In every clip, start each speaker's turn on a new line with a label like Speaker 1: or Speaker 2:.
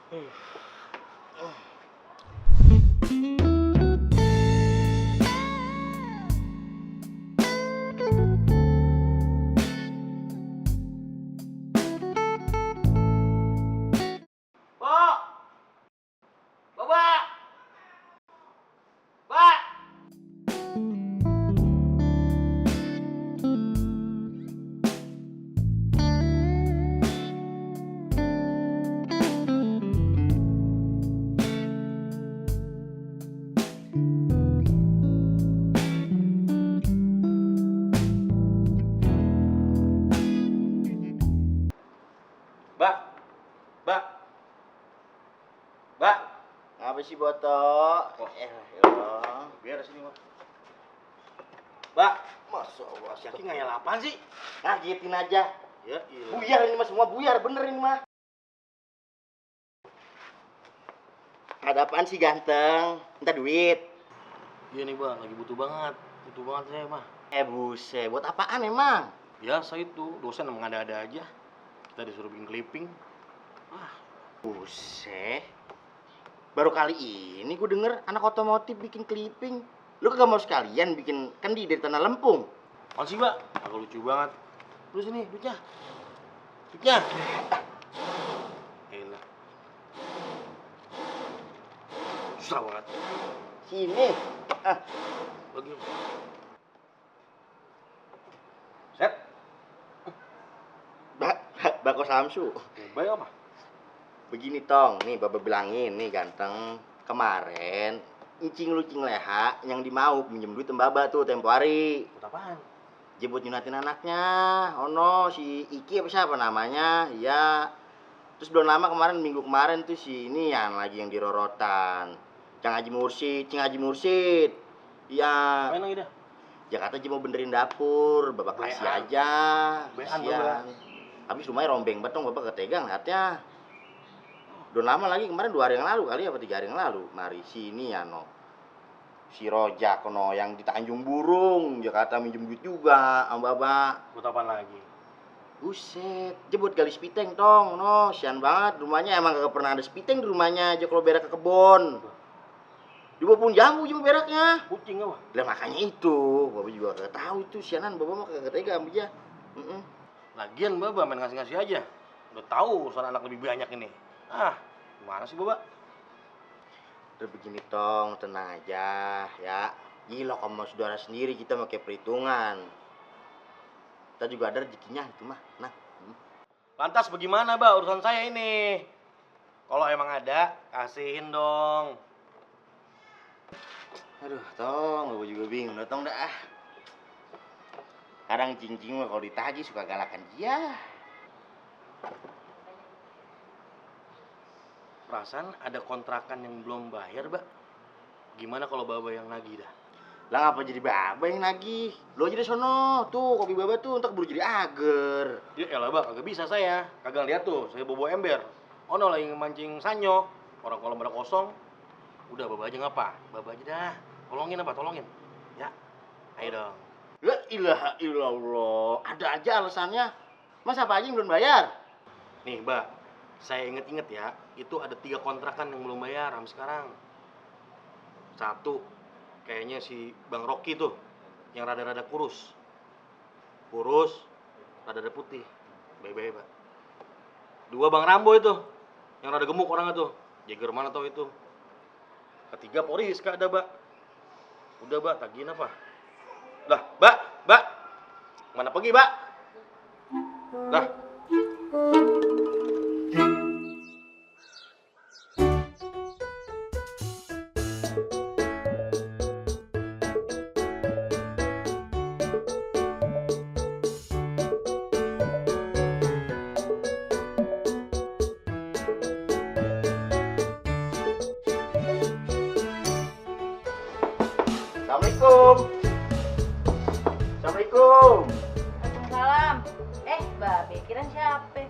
Speaker 1: Pak! Bapak! Pak! Mbak, Mbak, Mbak.
Speaker 2: Apa sih Boto?
Speaker 1: Oh.
Speaker 2: Elah.
Speaker 1: Biar sini, Mbak. Mbak,
Speaker 2: Masya Allah,
Speaker 1: si Aki ngayal apaan sih?
Speaker 2: ngagetin aja.
Speaker 1: Ya, iya.
Speaker 2: Buyar ini mah, semua buyar, bener ini mah. Ada apaan sih ganteng? Minta duit.
Speaker 1: Iya nih, Bang, lagi butuh banget. Butuh banget saya, mah.
Speaker 2: Buset, buat apaan emang?
Speaker 1: Biasa itu, dosen emang ada-ada aja. Kita disuruh bikin clipping. Ah,
Speaker 2: Buset. Baru kali ini gue denger anak otomotif bikin clipping. Lu kagak mau sekalian bikin kendi dari tanah lempung?
Speaker 1: apaan sih, Mbak? Agak lucu banget. Terus sini, duitnya. Duitnya. Elah. Susah banget.
Speaker 2: Sini. Ah,
Speaker 1: Lagi. Set.
Speaker 2: Bako Samsu.
Speaker 1: Baik apa?
Speaker 2: Begini tong, nih Bapak bilangin nih ganteng. Kemarin incing lucing leha yang dimau pinjem duit Mbaba tuh tempo hari.
Speaker 1: Buat apaan?
Speaker 2: Jemput nyunatin anaknya. Ono si Iki apa siapa namanya? Iya. Terus belum lama kemarin minggu kemarin tuh si ini yang lagi yang dirorotan. Cing Haji Mursid. Iya.
Speaker 1: Main lagi dah.
Speaker 2: Jakarta aja mau benerin dapur, Bapak kasih
Speaker 1: Bean.
Speaker 2: aja.
Speaker 1: Bean,
Speaker 2: Kasihan. Habis rumahnya rombeng betong, Bapak ketegang lihatnya. Udah lama lagi kemarin 2 hari yang lalu kali apa 3 hari yang lalu. Mari sini ya no. Si Rojak no yang di Tanjung Burung, Jakarta minjem duit juga sama Bapak.
Speaker 1: Buat apaan lagi?
Speaker 2: Buset, jebut gali spiteng tong, no, sian banget rumahnya emang kagak pernah ada spiteng di rumahnya aja kalau berak ke kebon. Juga pun jambu juga beraknya.
Speaker 1: Kucing apa?
Speaker 2: Lah makanya itu, Bapak juga kagak tahu itu sianan, Bapak mah kagak tega sama dia.
Speaker 1: Lagian Bapak main ngasih-ngasih aja. Udah tahu urusan anak lebih banyak ini. Ah, gimana sih Bapak?
Speaker 2: Udah begini tong, tenang aja ya. Gila kalau mau saudara sendiri kita pakai perhitungan. Kita juga ada rezekinya itu mah. Nah.
Speaker 1: Lantas bagaimana Mbak urusan saya ini? Kalau emang ada, kasihin dong.
Speaker 2: Aduh, tong, Bapak juga bingung dah tong dah. Kadang cincing mah kalau ditagih suka galakan dia.
Speaker 1: Perasaan ada kontrakan yang belum bayar, Mbak. Gimana kalau Bapak yang nagih dah?
Speaker 2: Lah ngapa jadi Bapak yang nagih? Lu aja deh sono. Tuh, kopi Bapak tuh entar keburu jadi ager.
Speaker 1: Ya elah Mbak, kagak bisa saya. Kagak lihat tuh, saya bobo ember. Ono lagi ngemancing sanyo. Orang kolam pada kosong. Udah Bapak aja ngapa? Bapak aja dah. Tolongin apa? Tolongin. Ya. Ayo dong.
Speaker 2: La ilaha illallah. Ada aja alasannya. Mas apa aja yang belum bayar?
Speaker 1: Nih, Mbak. Saya inget-inget ya, itu ada 3 kontrakan yang belum bayar sampai sekarang. Satu, kayaknya si Bang Rocky tuh, yang rada-rada kurus. Kurus, rada-rada putih. Bye-bye, Pak. 2, Bang Rambo itu, yang rada gemuk orangnya tuh. Jager mana tau itu. Ketiga, Poriska ada, Mbak. Udah, Mbak, tagihin apa? Lah, Mbak. Mana pergi, Mbak? Lah.
Speaker 2: Assalamualaikum. Assalamualaikum.
Speaker 3: Waalaikumsalam. Babe, kirain siapa?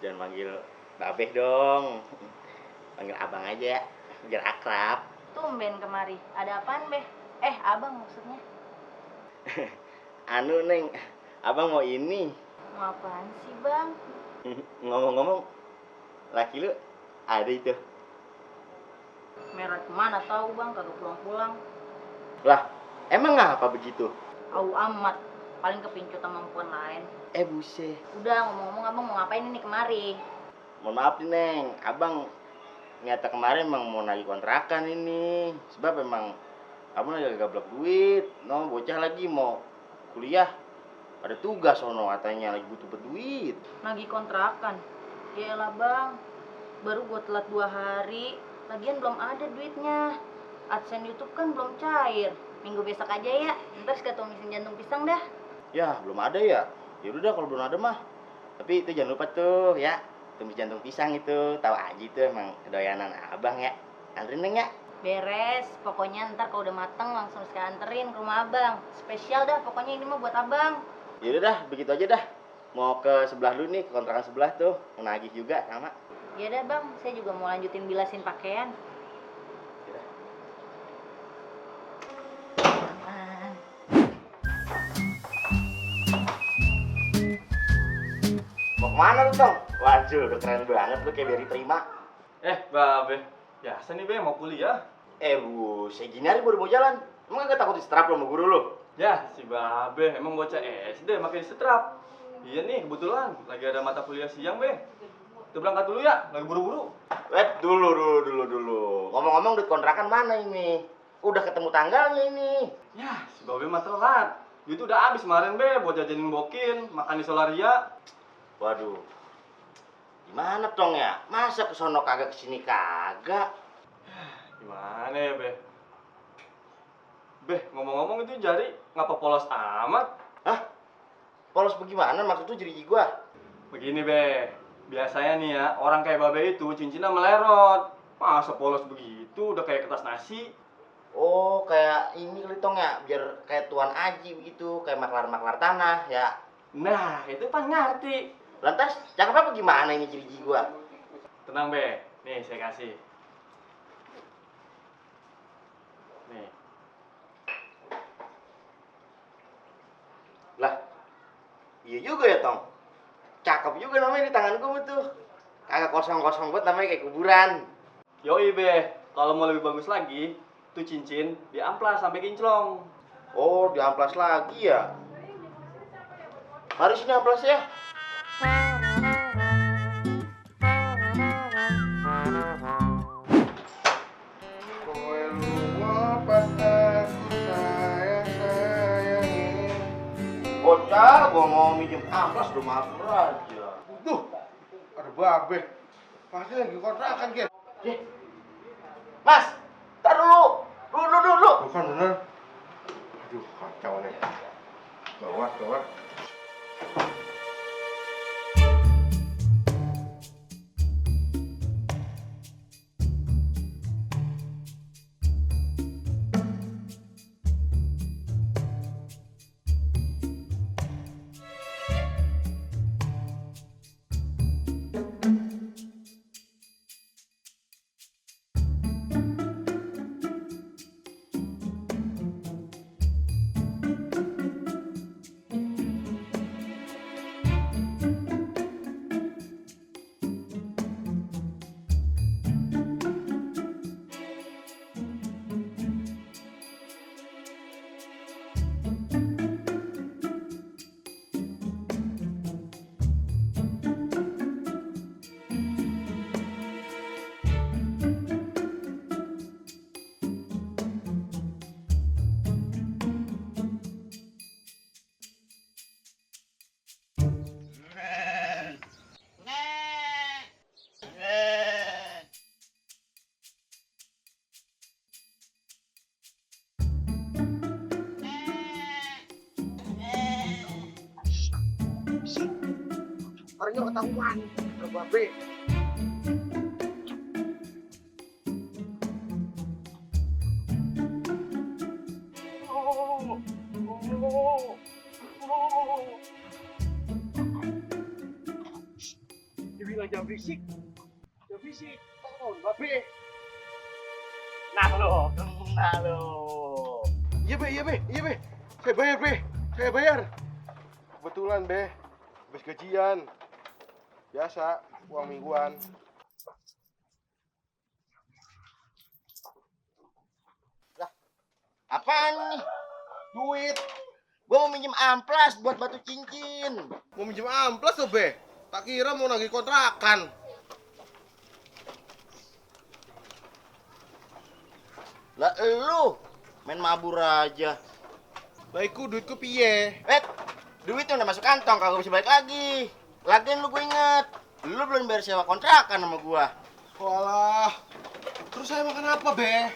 Speaker 2: Jangan manggil Babeh dong. Panggil abang aja, biar akrab.
Speaker 3: Tumben kemari. Ada apaan, Beh? Abang maksudnya.
Speaker 2: Anu, Neng. Abang mau ini.
Speaker 3: Mau apaan sih, Bang?
Speaker 2: Ngomong-ngomong, laki lu Ada itu.
Speaker 3: Merah kemana tahu bang, kagak pulang-pulang.
Speaker 2: Lah, emang ngapa begitu?
Speaker 3: Au amat, paling kepincut sama perempuan lain.
Speaker 2: Buset.
Speaker 3: Udah ngomong-ngomong abang mau ngapain ini kemari?
Speaker 2: Mohon maaf nih, Neng. Abang nyata kemarin emang mau nagih kontrakan ini. Sebab emang kamu lagi gablok duit. No, bocah lagi mau kuliah. Ada tugas sono katanya lagi butuh duit.
Speaker 3: Nagih kontrakan. Yaelah bang, baru gua telat 2 hari. Lagian belum ada duitnya. AdSense YouTube kan belum cair. Minggu besok aja ya. Ntar sekali tumisin jantung pisang dah.
Speaker 2: Ya, belum ada ya. Ya udah kalau belum ada mah. Tapi itu jangan lupa tuh ya. Tumis jantung pisang itu. Tahu aja itu emang kedoyanan abang ya. Anterin Neng ya.
Speaker 3: Beres, pokoknya ntar kalau udah mateng langsung sekali anterin ke rumah abang. Spesial dah, pokoknya ini mah buat abang.
Speaker 2: Ya udah dah, begitu aja dah. Mau ke sebelah dulu nih, ke kontrakan sebelah tuh. Mau nagih juga sama.
Speaker 3: Ya dah bang, saya juga mau lanjutin bilasin pakaian. Aman.
Speaker 2: Mau kemana lu, Tong? Waduh, udah keren banget lu kayak Beri Prima.
Speaker 4: Babe, biasa nih Be, mau kuliah.
Speaker 2: Bu, saya gini hari baru mau jalan. Emang gak takut disetrap lo sama guru lu?
Speaker 4: Ya, si Babe, emang bocah SD makin setrap. Iya nih, kebetulan lagi ada mata kuliah siang, Be. Kita berangkat dulu ya, lagi buru-buru.
Speaker 2: Dulu. Ngomong-ngomong duit kontrakan mana ini? Udah ketemu tanggalnya ini.
Speaker 4: Ya, si Babe mah telat. Duit udah habis kemarin, Be, buat jajanin bokin, makan di Solaria.
Speaker 2: Waduh. Gimana, Tong ya? Masa kesono kagak kesini kagak?
Speaker 4: Gimana ya, Be? Be, ngomong-ngomong itu jari ngapa polos amat?
Speaker 2: Hah? Polos bagaimana? Maksud tuh jadi gua?
Speaker 4: Begini, Be. Biasanya nih ya, orang kayak Babe itu cincinnya melerot. Masa polos begitu, udah kayak kertas nasi.
Speaker 2: Oh, kayak ini kali, Tong ya? Biar kayak Tuan Aji begitu, kayak maklar-maklar tanah ya.
Speaker 4: Nah, itu kan ngerti.
Speaker 2: Lantas, cakep apa gimana ini jadi gua?
Speaker 4: Tenang, Be. Nih, saya kasih. Nih.
Speaker 2: Lah, iya juga ya, Tong. Cakep juga namanya di tangan gua tuh. Kagak kosong-kosong buat namanya kayak kuburan.
Speaker 4: Yoi, Be. Kalau mau lebih bagus lagi, tuh cincin diamplas sampai kinclong.
Speaker 2: Oh, diamplas lagi ya? Mari sini amplas ya.
Speaker 5: Kowe lunga pas aku sayangi.
Speaker 2: Bocah, gua mau minjem amplas udah masuk aja.
Speaker 5: Tuh, ada babe. Pasti lagi kontrakan, Gen.
Speaker 2: Mas, tar dulu. Dulu.
Speaker 5: Bukan bener. Aduh, kacau nih. Gawat. Orangnya ketahuan. Ke babe. Dibilang jangan berisik. Oh, babe.
Speaker 2: Nah lo.
Speaker 5: Iya be. Saya bayar. Kebetulan be, habis gajian. Biasa, uang mingguan.
Speaker 2: Apaan nih?
Speaker 5: Duit.
Speaker 2: Gua mau minjem amplas buat batu cincin.
Speaker 5: Mau minjem amplas tuh, Be. Tak kira mau nagih kontrakan.
Speaker 2: Lah elu main mabur aja.
Speaker 5: Baikku duitku piye?
Speaker 2: Duitnya udah masuk kantong, kagak bisa balik lagi. Lagian lu gue inget, lu belum bayar sewa kontrakan sama gua.
Speaker 5: Walah. Terus saya makan apa, Be?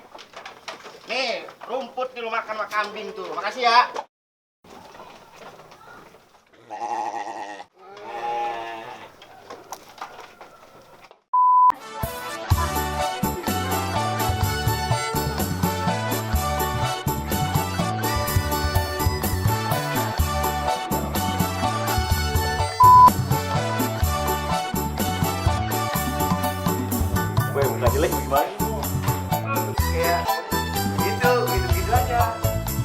Speaker 2: Nih, rumput nih lu makan sama kambing tuh. Makasih ya.
Speaker 1: Gue muka jelek gimana?
Speaker 4: Kayak gitu aja.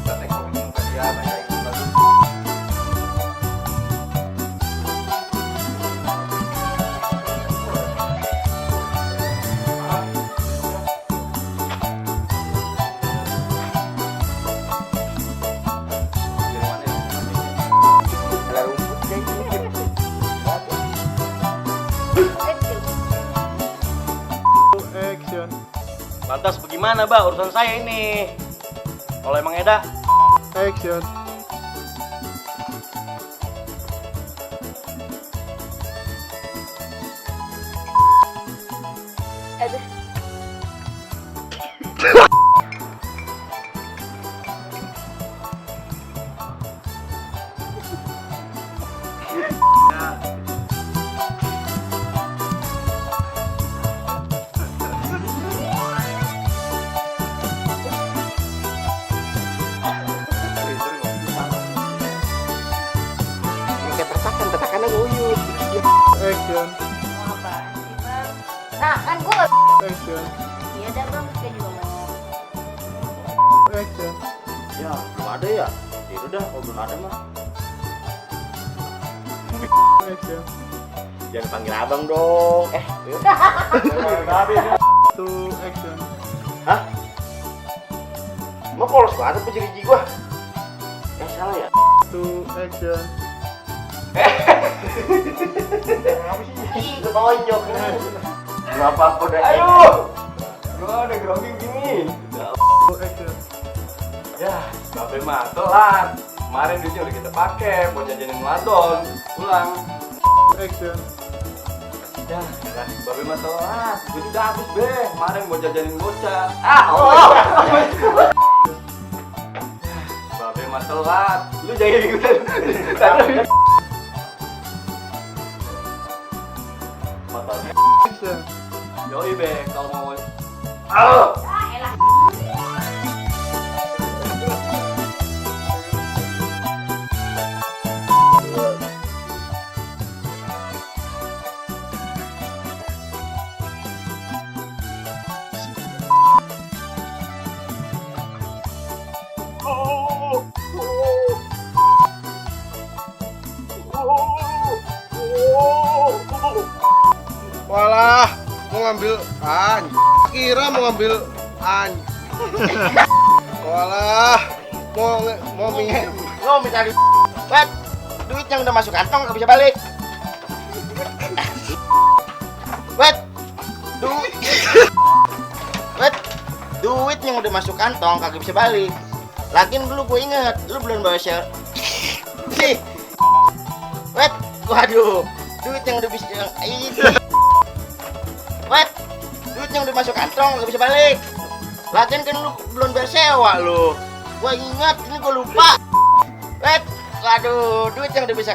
Speaker 4: Buat ekonomi muka dia banyak yang bagus. Dari mana ya?
Speaker 2: Ada rumput kayak gitu.
Speaker 5: Action.
Speaker 1: Lantas bagaimana, Bah, urusan saya ini? Kalau emang Eda,
Speaker 5: Action.
Speaker 3: Aduh.
Speaker 2: Kayak tetakannya nguyut.
Speaker 5: Action.
Speaker 3: Mau apaan sih, Bang? Nah, kan gua nggak.
Speaker 5: Action.
Speaker 3: Iya dah, Bang. Saya juga mau.
Speaker 5: Action.
Speaker 2: Ya, belum ada ya? Ya udah, kalau belum ada mah.
Speaker 5: Action.
Speaker 2: Jangan panggil abang dong. Yuk.
Speaker 5: Two action.
Speaker 2: Hah? Mau polos banget apa jadi gua? Salah ya?
Speaker 5: Two action.
Speaker 2: Ih, ketonjok. Gak apa-apa udah.
Speaker 4: Ayo, gua udah grogi gini.
Speaker 5: Two action.
Speaker 4: Ya, Babe mah telat. Kemarin duitnya udah kita pakai buat jajanin wadon. Pulang.
Speaker 5: Action.
Speaker 4: Ya, kan Babe mah telat. Duit udah habis, Be. Kemarin buat jajanin bocah. Oh. Babe mah telat. Lu jangan ikutan. Motor.
Speaker 5: Action.
Speaker 4: Yoi, Be, kalau mau
Speaker 3: Ah, elah.
Speaker 5: Walah, mau ngambil kira mau ngambil Walah, mau minjem.
Speaker 2: Lo minta duit. Duit yang udah masuk kantong gak bisa balik. Duit. Duit yang udah masuk kantong kagak bisa balik. Lagian dulu gue inget, lu belum bawa share. Sih. Waduh. Duit yang udah bisa itu. Duit yang udah masuk kantong gak bisa balik. Lagian kan lu belum bayar sewa lu. Gua ingat, ini gua lupa. Waduh, duit yang udah bisa